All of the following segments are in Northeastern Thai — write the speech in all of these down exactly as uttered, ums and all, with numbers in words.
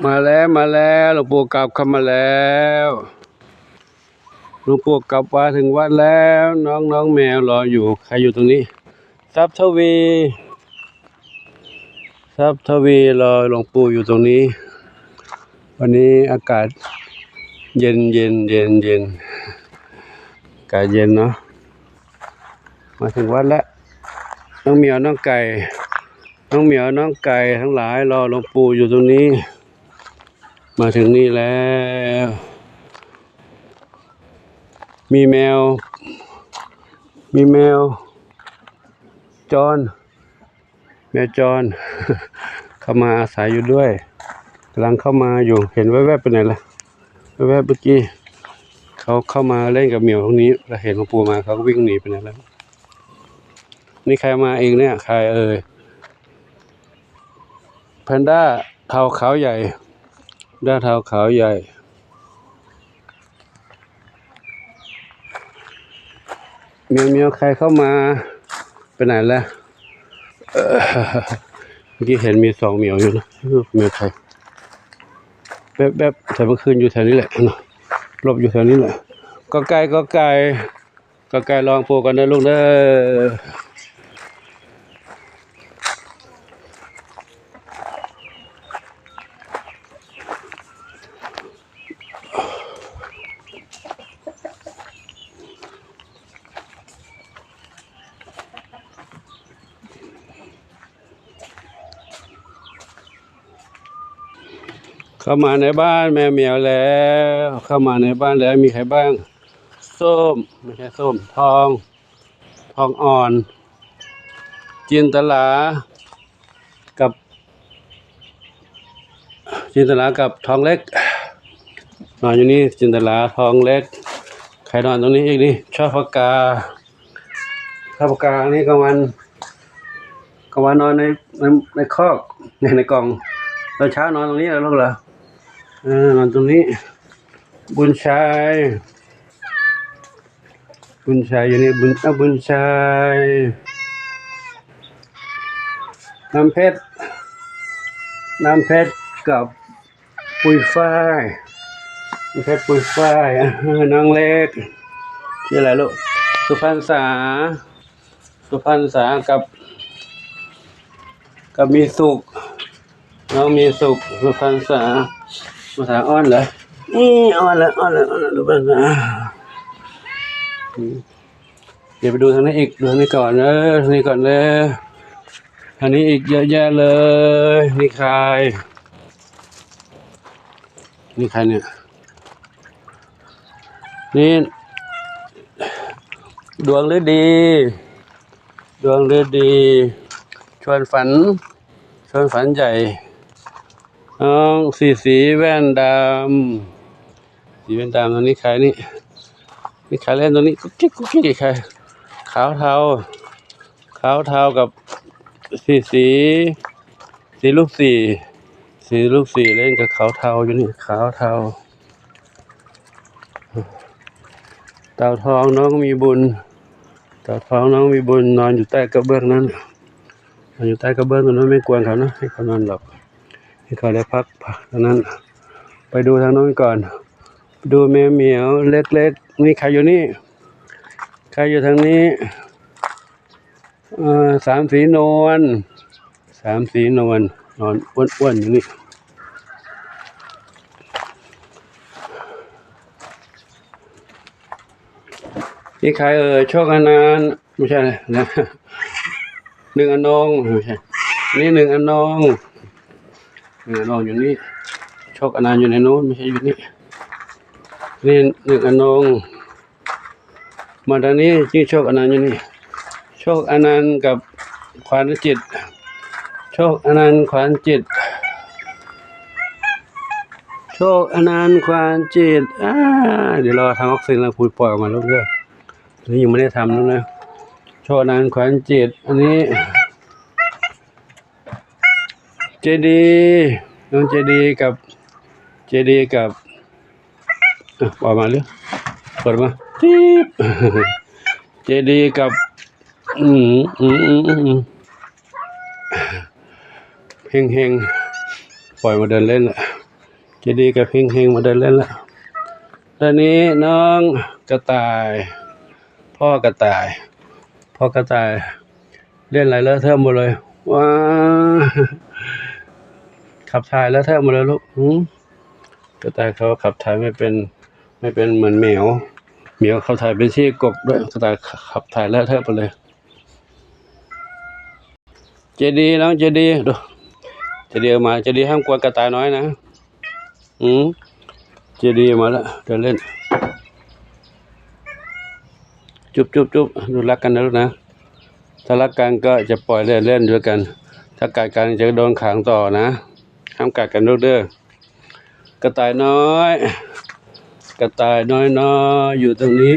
มาแล้ว มาแล้ว หลวงปู่กลับเข้ามาแล้ว หลวงปู่กลับมาถึงวัดแล้ว น้องๆแมวรออยู่ ใครอยู่ตรงนี้ ทรัพย์ทวี ทรัพย์ทวีรอหลวงปู่อยู่ตรงนี้ วันนี้อากาศเย็นเย็นเย็นเย็น อากาศเย็นเนาะ มาถึงวัดแล้ว น้องเหมียวน้องไก่ น้องเหมียวน้องไก่ทั้งหลายรอหลวงปู่อยู่ตรงนี้ มาถึงนี่แล้ว มีแมว มีแมวจร แมวจร เข้ามาอาศัยอยู่ด้วย กำลังเข้ามาอยู่ เห็นแวบๆไปไหนละ แวบๆเมื่อกี้ เขาเข้ามาเล่นกับเหมียวตรงนี้ แล้วเห็นหลวงปู่มา เขาก็วิ่งหนีไปไหนแล้ว นี่ใครมาอีกเนี่ย ใครเอ่ย แพนด้าเทาขาวใหญ่ ด้าเทาขาวใหญ่ เมียวเมียวใครเข้ามา ไปไหนแล้ว เอ่อ เมื่อกี้เห็นมีสองเหมียวอยู่นะ ไม่รู้เหมียวใคร แป๊บๆ แต่เมื่อคืนอยู่แถวนี้แหละเนาะ หลบอยู่แถวนี้แหละ กอไก่ กอไก่ กอไก่ ลองปลูกกันนะลูกเด้อ เข้ามาในบ้านแมวเหมียวแล้ว เข้ามาในบ้านแล้วมีใครบ้าง ส้ม ไม่ใช่ส้ม ทอง ทองอ่อน จินตลา กับ จินตลากับทองเล็ก นอนอยู่นี่ จินตลา ทองเล็ก ใครนอนตรงนี้อีกนี่ ชอบปากกา ชอบปากกา นี่กลางวัน กลางวันนอนใน ใน ในคอก ใน ในกล่อง ตอนเช้านอนตรงนี้แล้วลูกเหรอ เออ นอนตรงนี้ บุญชัย บุญชัยอยู่นี่ บุญ เอ้า บุญชัย น้ำเพชร น้ำเพชรกับปุยฝ้าย น้ำเพชร ปุยฝ้าย อ่ะ น้องเล็ก ชื่ออะไรลูก สุพรรณษา สุพรรณษากับ กับมีสุข น้องมีสุข สุพรรณษา ภาษาอ้อนเหรอ นี่อ้อนแล้ว อ้อนแล้ว อ้อนแล้ว สุพรรณษา อืม เดี๋ยวไปดูทางนี้อีก ดูทางนี้ก่อนเออ ทางนี้ก่อนเลย ทางนี้อีกเยอะแยะเลย นี่ใคร นี่ใครเนี่ย นี่ ดวงฤดี ดวงฤดี ชวนฝัน ชวนฝันใหญ่ น้องสีสีแว่นดำ สีแว่นดำ อันนี้ใครนี่ นี่ใครเล่นตรงนี้ กุ๊กกิ๊กกุ๊กกิ๊ก ใคร ขาวเทา ขาวเทากับสีสี สีลูกสี่ สีลูกสี่เล่นกับขาวเทาอยู่นี่ ขาวเทา เต่าทองน้องมีบุญ เต่าทองน้องมีบุญนอนอยู่ใต้กระเบื้องนั้น นอนอยู่ใต้กระเบื้องตรงนั้นไม่กวนเขานะ ให้เขานอนหลับ ให้เขาได้พักผ่อนตรงนั้น ไปดูทางโน้นก่อน ดูแมวเหมียวเล็กๆ นี่ใครอยู่นี่ ใครอยู่ทางนี้ เอ่อ สามสีนวล สามสีนวล นอนอ้วนๆอยู่นี่ นี่ใครเอ่ย โชคอนันต์ ไม่ใช่นะ หนึ่งอนง ไม่ใช่ นี่หนึ่งอนง หนึ่งอนงอยู่นี่ โชคอนันต์อยู่ในนู้น ไม่ใช่อยู่นี่ นี่หนึ่งอนง มาทางนี้ ชื่อโชคอนันต์อยู่นี่ โชคอนันต์กับขวัญจิต โชคอนันต์ ขวัญจิต โชคอนันต์ ขวัญจิต อ่า เดี๋ยวรอทำวัคซีนแล้ว คุณปล่อยออกมาลูกเด้อ อันนี้ยังไม่ได้ทำลูกนะ โชคอนันต์ ขวัญจิต อันนี้ เจดี น้องเจดีกับ เจดีกับ อ่ะ ออกมาเลย เปิดมา จี๊บ เจดีกับ อืม อืม อืม อืม อืม เฮงเฮง ปล่อยมาเดินเล่นละ จะดีกับเฮงๆมาเดินเล่นละ ด้านนี้น้องกระต่าย พ่อกระต่าย พ่อกระต่าย เล่นอะไรเลอะเทอะหมดเลย ว้า ขับถ่ายเลอะเทอะหมดเลยลูก หืม กระต่ายเขาขับถ่ายไม่เป็น ไม่เป็นเหมือนแมว แมวขับถ่ายเป็นซี่กบด้วย กระต่ายขับถ่ายเลอะเทอะหมดเลย เจดี น้องเจดี ดู เจดีออกมา เจดีห้ามกวนกระต่ายน้อยนะ อืม เจดีมาแล้ว เดินเล่น จุ๊บจุ๊บจุ๊บ ดู รักกันนะลูกนะ ถ้ารักกันก็จะปล่อยเล่นเล่นด้วยกัน ถ้ากัดกันจะโดนขังต่อนะ ห้ามกัดกันลูกเด้อ กระต่ายน้อย กระต่ายน้อยๆ อยู่ตรงนี้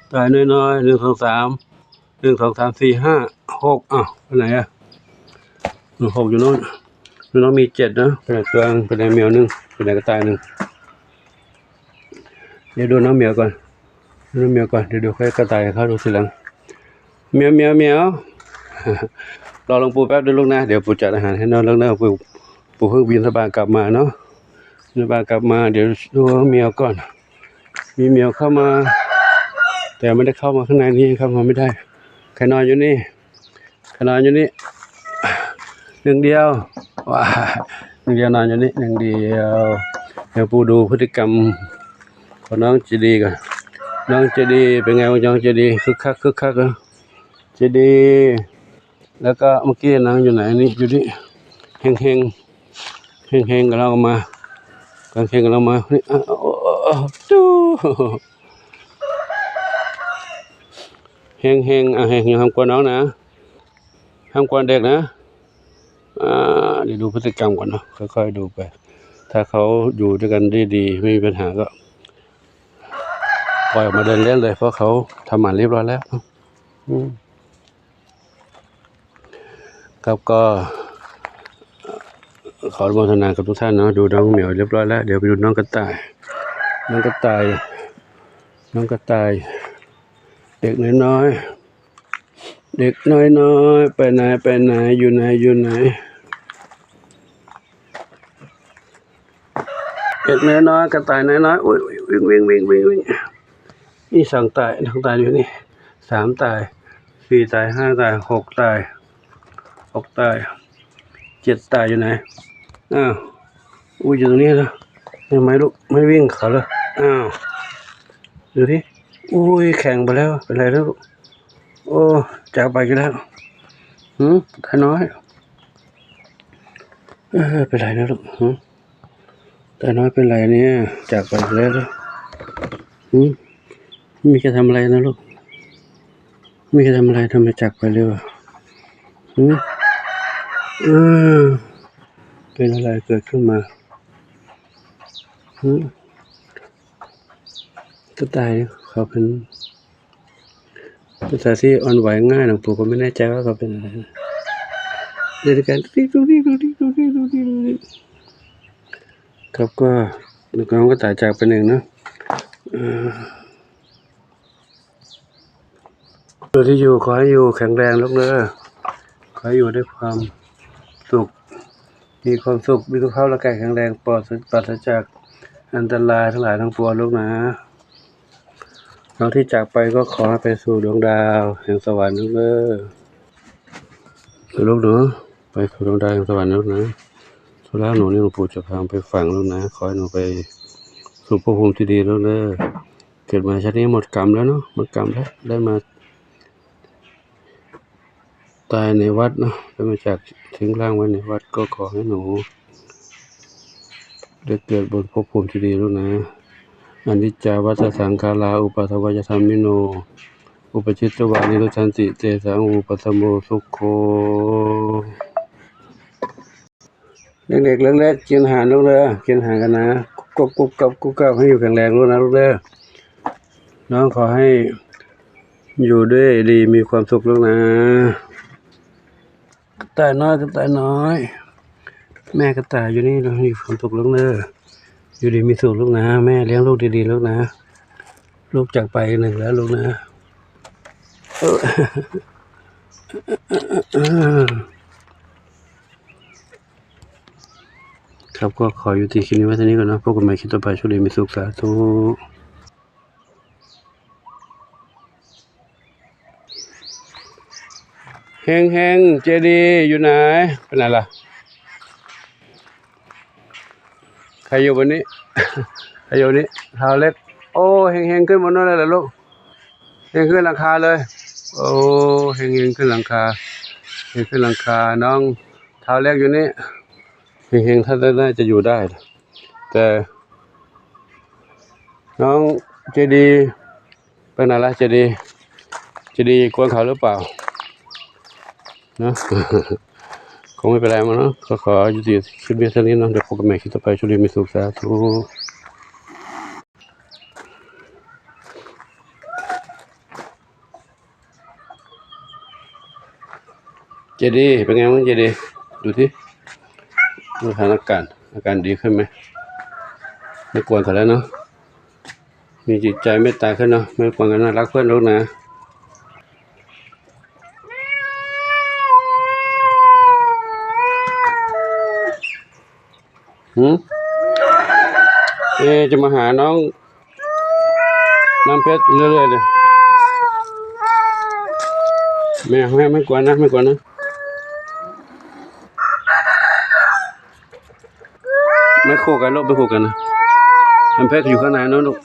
กระต่ายน้อยๆ หนึ่ง สอง สาม หนึ่ง สอง สาม สี่ ห้า หก อ้าว ไปไหนอะ หกอยู่โน่น อยู่โน่นมีเจ็ดนะ ไปไหนตัว ไปไหนแมวหนึ่ง ไปไหนกระต่ายหนึ่ง เดี๋ยวดูน้องเหมียวก่อน ดูน้องเหมียวก่อน เดี๋ยวดูค่อยกระต่ายเข้าดูทีหลัง เหมียว เหมียว เหมียว รอหลวงปู่แป๊บเดียวลูกนะ เดี๋ยวปู่จัดอาหารให้น้องแล้วนะ ปู่ ปู่เพิ่งบิณฑบาตกลับมาเนาะ บิณฑบาตกลับมา เดี๋ยวดูเหมียวก่อน มีเหมียวเข้ามา แต่ไม่ได้เข้ามาข้างในนี้ เข้ามาไม่ได้ ใครนอนอยู่นี่ ใครนอนอยู่นี่ หนึ่งเดียว ว้า หนึ่งเดียวนอนอยู่นี่ หนึ่งเดียว เดี๋ยวปู่ดูพฤติกรรมของน้องเจดีก่อน น้องเจดีเป็นไงวะ น้องเจดี คึกคัก คึกคักเหรอ เจดี แล้วก็เมื่อกี้นางอยู่ไหน นี่อยู่นี่ เฮงเฮง เฮงเฮงกับเรามา กางเฮงกับเรามา นี่ อ่ะ โอ้ โอ้ โอ้ ตู้ เฮงเฮง อ่ะ เฮงเฮง ห้ามกวนน้องนะ ห้ามกวนเด็กนะ อ่า เดี๋ยวดูพฤติกรรมก่อนเนาะ ค่อยๆดูไป ถ้าเขาอยู่ด้วยกันได้ดี ไม่มีปัญหาก็ ปล่อยออกมาเดินเล่นเลย เพราะเขาทำหมันเรียบร้อยแล้ว อืม ครับ ก็ ขออนุโมทนากับทุกท่านเนาะ ดูน้องเหมียวเรียบร้อยแล้ว เดี๋ยวไปดูน้องกระต่าย น้องกระต่าย น้องกระต่าย เด็กน้อยๆ เด็กน้อยๆ ไปไหน ไปไหน อยู่ไหน อยู่ไหน เด็กน้อยๆ กระต่ายน้อยๆ อุ๊ย อุ๊ย วิ่ง วิ่ง วิ่ง วิ่ง วิ่ง นี่สองตาย สองตายอยู่นี่ สามตาย สี่ตาย ห้าตาย หกตาย หกตาย เจ็ดตายอยู่ไหน อ้าว อุ๊ย อยู่ตรงนี้แล้ว ทำไมลูก ไม่วิ่งเขาเลย อ้าว ดูสิ อุ๊ย แข็งไปแล้ว เป็นไรแล้วลูก โอ้ จากไปกันแล้ว หืม ตายน้อย เออ เป็นไรนะลูก หืม ตายน้อยเป็นไรเนี่ย จากไปแล้ว หืม ไม่มีใครทำอะไรนะลูก ไม่มีใครทำอะไร ทำไมจากไปเร็วอะ หืม เออ เป็นอะไรเกิดขึ้นมา หืม กระต่ายเขาเป็น เป็นสัตว์ที่อ่อนไหวง่าย หลวงปู่ก็ไม่แน่ใจว่าเขาเป็นอะไรนะ เดี๋ยวกัน ครับ ก็น้องกระต่ายจากไปหนึ่งเนาะ เอ่อ ตัวที่อยู่ ขอให้อยู่แข็งแรงลูกเด้อ ขอให้อยู่ด้วยความสุข มีความสุข มีสุขภาพร่างกายแข็งแรง ปลอด ปราศจากอันตรายทั้งหลายทั้งปวงลูกนะ น้องที่จากไปก็ขอให้ไปสู่ดวงดาวแห่งสวรรค์ลูกเด้อ ลูกเนาะ ไปสู่ดวงดาวแห่งสวรรค์ลูกนะ ธุระหนูนี่หลวงปู่จะพาไปฝังลูกนะ ขอให้หนูไปสู่ภพภูมิที่ดีลูกเด้อ เกิดมาชาตินี้หมดกรรมแล้วเนาะ หมดกรรมแล้ว ได้มา ตายในวัดเนาะ ได้มาจากทิ้งร่างไว้ในวัด ก็ขอให้หนู ได้เกิดบนภพภูมิที่ดีลูกนะ อนิจจาวัฏฏะสังขารา อุปาทวายธรรมิโน อุปปาทิตวา นิรุฏฐันติ เตสัง อุปัฏฐัมโม สุโข เด็กๆ เล็กๆ กินอาหารลูกเด้อ กินอาหารกันนะ กุ๊บกุ๊บกุ๊บกับกุ๊บกับ ให้อยู่แข็งแรงลูกนะลูกเด้อ น้องขอให้อยู่ด้วยดีมีความสุขลูกนะ กระต่ายน้อย กระต่ายน้อย แม่กระต่ายอยู่นี่ ลูกมีความสุขลูกเด้อ อยู่ดีมีสุขลูกนะ แม่เลี้ยงลูกดีๆ ลูกนะ ลูกจากไปหนึ่งแล้วลูกนะ เออ เออ เออ เออ เออ ครับ ก็ขอยุติคลิปนี้ไว้เท่านี้ก่อนนะ พบกันใหม่คลิปต่อไป โชคดีมีสุข สาธุ เฮงเฮง เจดีย์อยู่ไหน ไปไหนล่ะ ใครอยู่บนนี้ ใครอยู่นี้ ท้าวเล็ก โอ้ เฮงเฮงขึ้นบนนู้นเลยเหรอลูก เฮงขึ้นหลังคาเลย โอ้ เฮงเฮงขึ้นหลังคา เฮงขึ้นหลังคา น้องท้าวเล็กอยู่นี่ เฮงเฮงท่านน่าจะอยู่ได้ แต่ น้องเจดีย์ไปไหนละ เจดีย์ เจดีย์กวนเขาหรือเปล่า เนอะ คงไม่เป็นไรมั้งเนาะ ก็ขอยุติคลิปเพียงเท่านี้เนาะ เดี๋ยวพบกันใหม่คลิปต่อไป โชคดีมีสุข สาธุ เจดีย์ เป็นไงบ้างเจดีย์ ดูสิ ดูสถานการณ์ อาการดีขึ้นไหม ไม่กวนเขาแล้วเนาะ มีจิตใจเมตตาขึ้นเนาะ ไม่กวนกันนะ รักเพื่อนลูกนะ หืม เอ จะมาหาน้อง น้ำเพชรเรื่อยๆเลย ไม่ ไม่ ไม่กวนนะ ไม่กวนนะ ไม่คู่กันลูก ไม่คู่กันนะ น้ำเพชรอยู่ข้างในนู้นลูก